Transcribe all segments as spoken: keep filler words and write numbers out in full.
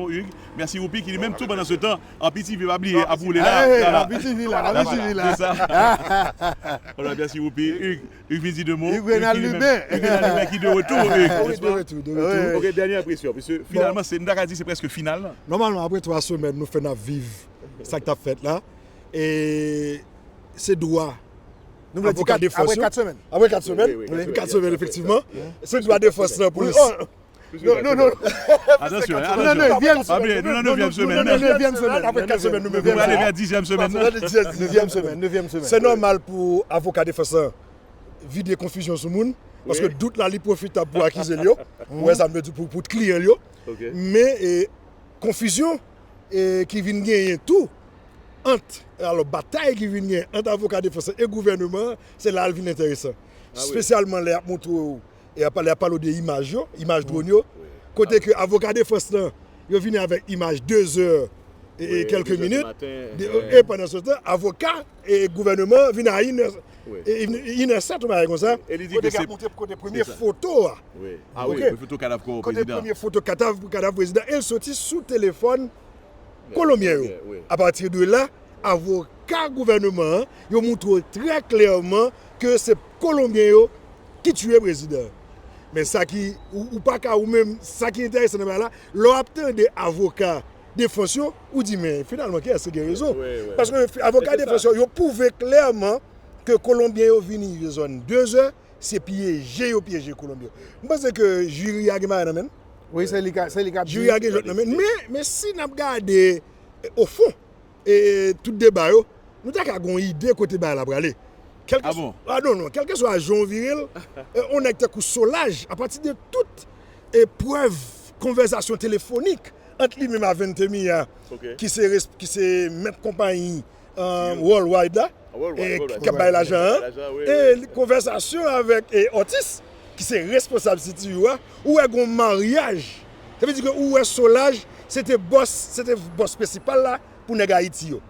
Hugues, mèsi Whoopi ki li menm tou pandan se tan, Anpi T V pa bliye ap woule la, la, la. Anpi T V la, Anpi T V la. Voilà, mèsi Whoopi. Hugues, Hugues vin di de mo. Hugues Renald Lubin. Hugues Renald Lubin ki de retou, Hugues, n'est-ce pas? De retou, de retou. Ok, dènye enpresyon, piske finalman, se, nou ta ka di se prèske final la. Nòmalman, apre twa semèn, nou fè n ap viv sa k t ap fèt la. E se dwa avoka defans yo. Apre kat semèn. Apre kat semèn, efektivman. Se dwa defans lan pou li. Non, non, non. Atansyon, atansyon. Nou nan nevyèm semèn. Apre kat semèn, nou menm. Nou prale vè dizyèm semèn nan. Nevyèm semèn, nevyèm semèn. Se nòmal pou avoka defans lan vide konfizyon sou moun, paske dout la, li pwofitab pou akize l yo, ou wè sa m vle di, pou, pou kliyan l yo. Men, e, konfizyon, e, ki vin genyen tou ant, alò, batay ki vin genyen ant avoka defans lan e gouvèneman an, se la l vin enteresan. Espesyalman lè y ap montre w, e y ap, lè y ap pale w de imaj yo, imaj dwòn yo, kote ke avoka defans lan, yo vini avèk imaj de zè e, e kèlke minit, e pandan se tan, avoka e gouvèneman an vin a inè, e, inè sèt, yon bagay konsa. E li di ke se kote premye foto a. Wi. A wi, foto kadav kò prezidan. Kote premye foto kadav, kadav prezidan. E l soti sou telefòn kolonbyen yo. Apati de la, avoka gouvèneman an, yo montre w trè klèman ke se kolonbyen yo ki tiye prezidan an. Men sa ki, ou, ou pa ka, ou menm, sa ki enteresan nan bagay la, lè w ap tande avoka defans yo, ou di, men finalman, kiyès ki gen rezon? Paske avoka defans yo, yo pwouve klèman ke kolonbyen yo vini zòn de zè, se pyeje yo pyeje kolonbyen yo. M panse ke jiri a gen bagay nan men l. Wi, se li ka, se li k ap di. Jiri a gen jwèt nan men l. Men, men si n ap gade, e, ofon, e, tout deba yo, nou ta ka gon ide kote bagay la prale. Kèlke, ah bon? Ah non, non, kèlkeswa jan w vire l, e, on nèg tankou Solaj, apati de tout, e, prèv konvèsasyon telefonik ant li menm a Vente Mia, ki se res-, ki se mèt konpayi, e, Worldwide la, e, k ap bay lajan an, e konvèsasyon avèk, e, Ortiz, ki se responsab C T U a, ou wè gon maryaj. Sa vle di ke ou wè Solaj, se te bòs, se te bòs prensipal la pou nèg Ayiti yo.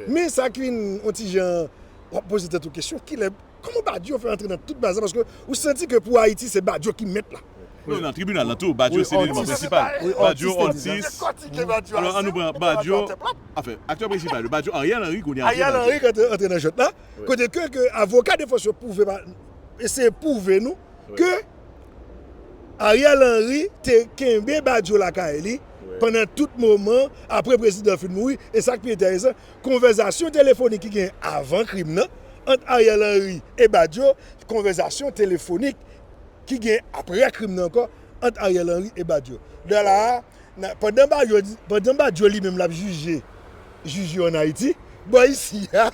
Men sa ki vin on ti jan, w ap poze tèt ou kesyon, kilè, kòman Badio fè antre nan tout bagay sa? Paske ou santi ke pou Ayiti, se Badio ki mèt la. Non, nan tribinal la tou, Badio se eleman prensipal. Badio, Ortiz. Alò, ann nou pran Badio, anfen, aktè prensipal yo, Badio, Ariel Henry, kounye a, Ariel Henry ki antre, antre nan jwèt la. Kote ke, ke avoka defans yo pwouve, eseye pwouve nou ke Ariel Henry te kenbe Badio lakay li pandan tout moman apre prezidan an fin mouri. E sa k pi enteresan, konvèsasyon telefonik ki gen avan krim nan ant Ariel Henry e Badio, konvèsasyon telefonik ki gen apre krim nan ankò ant Ariel Henry e Badio. Dè la a, nan, pandan Badio, pandan Badio li menm l ap jije jij yo ann Ayiti, bò isi a,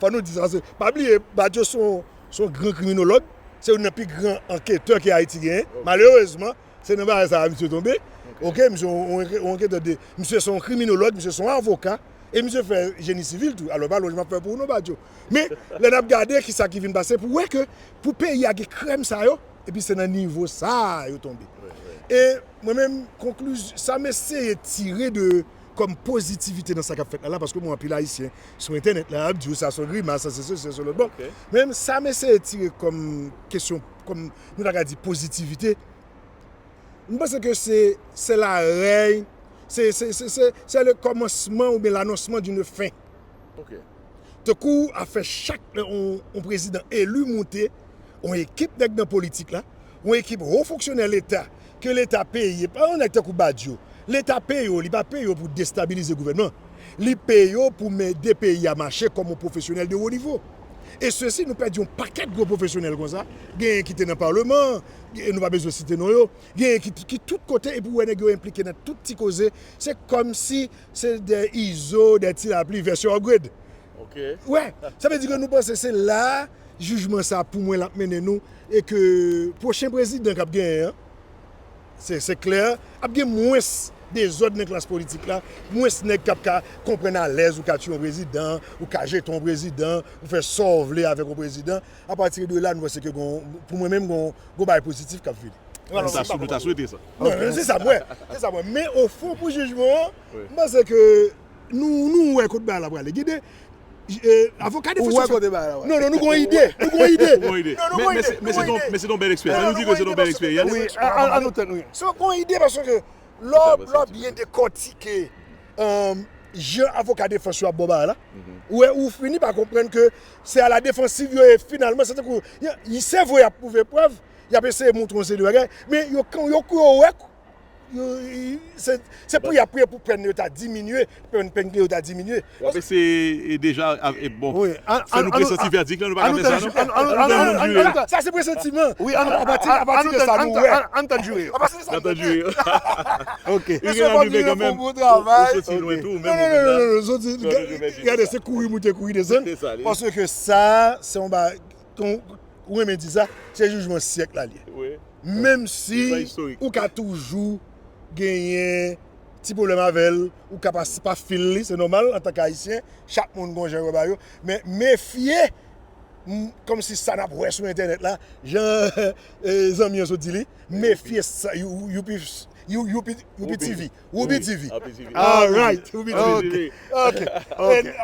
fò nou di sa, se, pa bliye, Badio se yon, se yon gran kriminològ, se youn nan pi gran anketè ke Ayiti genyen. Malerezman, se nan bagay sa a misye tonbe. Ok, misye yon, yon, yon anketè de, misye se yon kriminològ, misye se yon avoka, e misye fè jeni sivil tou. Alò, pa lwanj m ap fè pou ou non, Badio. Men, lè n ap gade kisa ki vin pase, pou wè ke pou peyi a gen krèm sa yo, epi se nan nivo sa a yo tonbe. E mwen menm, konkliz-, sa m eseye tire de kòm pozitivite nan sa k ap fèt la, la, paske mwen anpil Ayisyen sou entènèt la, ap di w sa se grimas, sa se sesi, sa se lòt. Bon, men sa m eseye tire kòm kesyon, kòm nou ta ka di pozitivite, m panse ke se, se larèy, se, se, se, se, se le kòmansman oubyen l'anonsman d'une fin. Tankou afè chak lè on, on prezidan eli moute, on ekip nèg nan politik la, on ekip wo fonksyonè Leta, ke Leta peye, pa yon nèg tankou Badio. Leta peye w, li pa peye w pou destabilize gouvènman. Li peye w pou ede peyi a mache kòm on pwofesyonèl de wo nivo. E sesi, nou pèdi yon pakèt gwo pwofesyonèl konsa, genyen ki te nan palman, e nou pa bezwen site non yo, genyen ki, ki tout kote, epi w wè nèg yo enplike nan tout ti koze, se kòmsi se de Izo, de Ti Lapli vèsyon upgrade. Ok. Wè, sa vle di ke nou panse se la jijman sa pou mwen l ap mennen nou e ke pwochen prezidan k ap genyen an, se, se klè, ap gen mwens dezòd nan klas politik la, mwens nèg k ap ka konprann alèz ou ka tiye yon prezidan, ou ka jete yon prezidan, ou fè sa w vle avèk yon prezidan. Apati de la, nou panse ke gon, pou mwen menm, gon, gon bagay pozitif k ap vini. Nou ta sou-, nou ta swete sa. Non, se sa m wè. Se sa m wè. Men ofon pou jijman an, m panse ke nou, nou wè kote bagay la prale. Gide, e, avoka defans yo. Ou wè kote bagay la prale. Non, non, nou gon ide. Nou gon ide. Ou gon ide. Non, nou gon ide. Men, men se, men se ton, men se ton bèl eksperyans. Sa nou di ke se ton bèl eksperyans. Wi, an, an, an nou tann, wi. Se yon gon ide paske Lè w byen dekòtike um, jan avoka defans yo ap bò bagay la, ou wè ou fini pa konprann ke se a la defansiv yo ye finalman. Se tankou, se vre y ap pwouve prèv, y ap eseye montre yon seri de bagay, men yo, yo, yo wè se pou y ap priye pou pèn yo ta diminye, pèn, pèn yo ta diminye. W ap eseye deja, bon, fè nou presanti vèdik la, nou pa ka fè sa non. Sa se presantiman. Wi, apati de sa nou wè. Ann tann jiri yo. Ann tann jiri yo. Ok. Mesye Fabio fè yon bon travay. Ou soti lwen tou, menm ou menm la. Gade, se kouri moute, kouri desann. Paske sa, se yon bagay, ou renmen di sa, se jijman syèk la li ye. Menm si ou ka toujou genyen ti pwoblèm avè l, ou ka pa, pa fil li, se nòmal, antanke Ayisyen, chak moun gon jan yo ba yo, men mefye, kòmsi sa n ap wè sou entènèt la, jan zanmi an sot di li, mefye sa, you, you, you, P T V, Woubi T V. Alright, Woubi T V. Ok.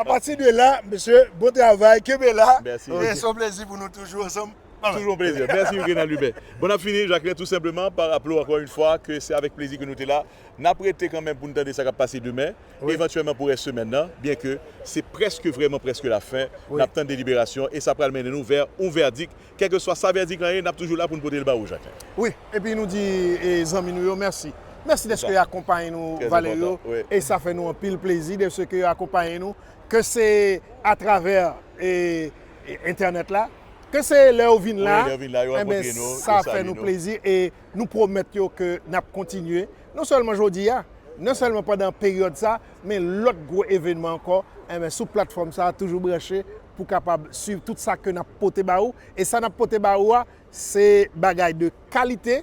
Apati de la, mesye, bon travay, kenbe la. Se yon plezi pou nou toujou ansanm. Toujou yon plezi. Mèsi Renald Hubert. Bon, n ap fini, Jacquelin, tou senpleman, pa raple w ankò yon fwa ke se avèk plezi ke nou te la. N ap rete kanmenm pou n tande sa k ap pase demen, evantyèlman pou rès semèn nan, byenke se prèske vrèman prèske lafen, n ap tann deliberasyon e sa pral mennen nou vè yon vèdik. Kèlkeswa sa vèdik lan ye, n ap toujou la pou n pote l ba ou, Jacquelin. Wi, epi nou di zanmi nou yo mèsi. Mèsi dèske yo akonpaye nou, Valerio, e sa fè nou anpil plezi dèske yo akonpaye nou, ke se atravè entènèt la, ke se lè yo vin la, enben sa fè nou plezi e nou pwomèt yo ke n ap kontinye, non sèlman jodi a, non sèlman pandan peryòd sa, men lòt gwo evènman ankò, enben sou platfòm sa, toujou branche pou kapab swiv tout sa ke n ap pote ba ou. E sa n ap pote ba ou a, se bagay de kalite.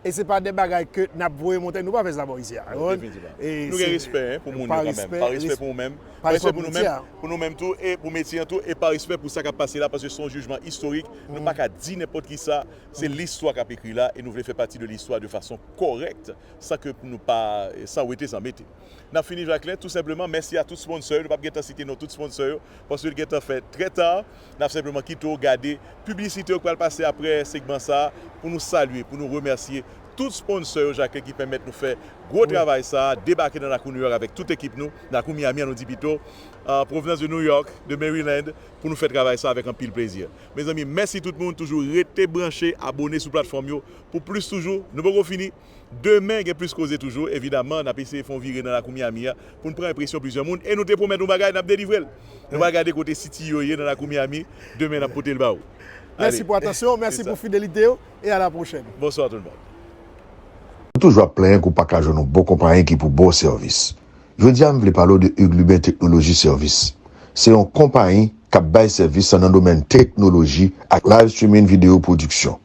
E se pa de bagay ke n ap voye monte. Nou pa fè sa bò isi a. Nou gen respè pou moun yo kanmenm. Pa respè pou ou menm. Pa respè pou nou menm, pou nou menm tou, e pou metye an tou, e pa respè pou sa k ap pase la, paske se yon jijman istorik. Nou pa ka di nenpòt ki sa. Se listwa k ap ekri la, e nou vle fè pati de listwa de fason kòrèk, san ke nou pa, san wete, san mete. N ap fini, Jacquelin, tou senpleman, mèsi a tout sponsò yo. Nou p ap gen tan site non tout sponsò yo, paske l gen tan fè trè ta. N ap senpleman kite w gade piblisite yo k pral pase apre segman sa a, pou nou salye, pou nou remèsye tout sponsò yo, Jacquelin, ki pèmèt nou fè gwo travay sa a, debake nan lakou New York avèk tout ekip nou, lakou Miami an nou di pito, an pwovens de New York, de Maryland, pou nou fè travay sa a avèk anpil plezi. Mezanmi, mèsi tout moun, toujou rete branche, abòne sou platfòm yo pou plis toujou. Nou poko fini. Demen, gen plis koze toujou. Evidaman, n ap eseye fè yon vire nan lakou Miami a pou n pran enpresyon plizyè moun. E nou te pwomèt yon bagay, n ap delivre l. Nou pral gade kote C T O ye nan lakou Miami. Demen, n ap pote l ba ou. Mèsi pou atansyon, mèsi pou fidelite w, e a la pwochèn. Bonswa tout moun. Ou toujou ap plenyen ke w pa ka jwenn yon bon konpayi ki pou ba w sèvis. Jodi a, m vle pale w de Hugluber Technology Service. Se yon konpayi k ap bay sèvis nan domèn teknoloji ak live streaming video production.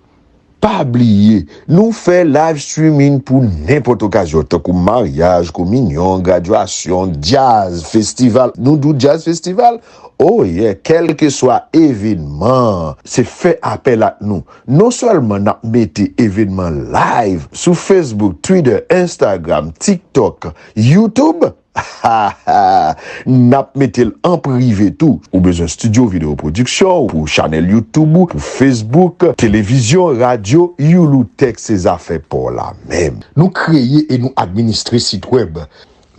Pa bliye, nou fè live streaming pou nenpòt okazyon, tankou maryaj, kominyon, gradyasyon, djaz, festival. Nou di w djaz festival? Oh yeah, kèlkeswa evènman, se fè apèl ak nou. Non sèlman n ap mete evènman live sou Facebook, Twitter, Instagram, TikTok, YouTube, n ap mete l an prive tou. Ou bezwen estidyo videyo pwodiksyon pou chanèl YouTube ou, pou Facebook, televizyon, radyo, Youlou Tech se zafè pa w la menm. Nou kreye e nou administre sit wèb.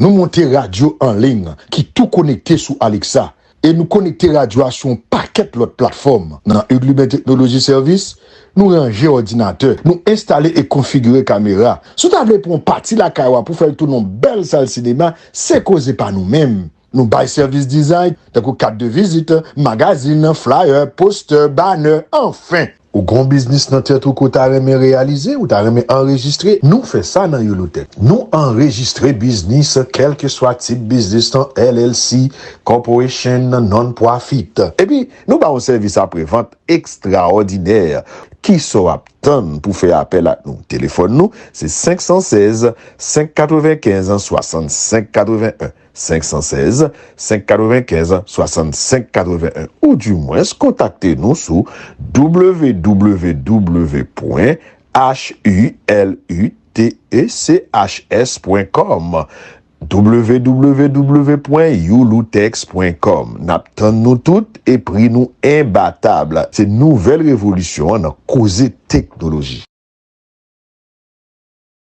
Nou monte radyo an liy ki tou konekte sou Alexa. E nou konekte radyo a sou yon pakèt lòt platfòm. Nan Hugluber Technology Service, nou ranje òdinatè, nou enstale e konfigire kamera. Si w ta vle pran yon pati lakay ou a pou fè l tounen yon bèl sal sinema, se koze pa nou menm. Nou bay sèvis dizay, tankou kat de vizit, magazin, flyer, postè, banner, anfen! Ou gen yon biznis nan tèt ou ke w ta renmen reyalize, ou ta renmen anrejistre? Nou fè sa nan Youlou Tech. Nou anrejistre biznis, kèlkeswa tip biznis lan, L L C, corporation, non-profit. Epi, nou ba w yon sèvis aprevant ekstraòdinè. Kisa w ap tann pou fè apèl ak nou? Telefòn nou, se senk san sèz, senk katrevenkenz, swasannsenk katreven en. Senk san sèz, senk katrevenkenz, swasannsenk katreven en, oudimwens kontakte nou sou www pwen H U L U T E C H S pwen com, www pwen youlutechs pwen com. N ap tann nou tout e pri nou enbatab. Se nouvèl revolisyon an nan koze teknoloji.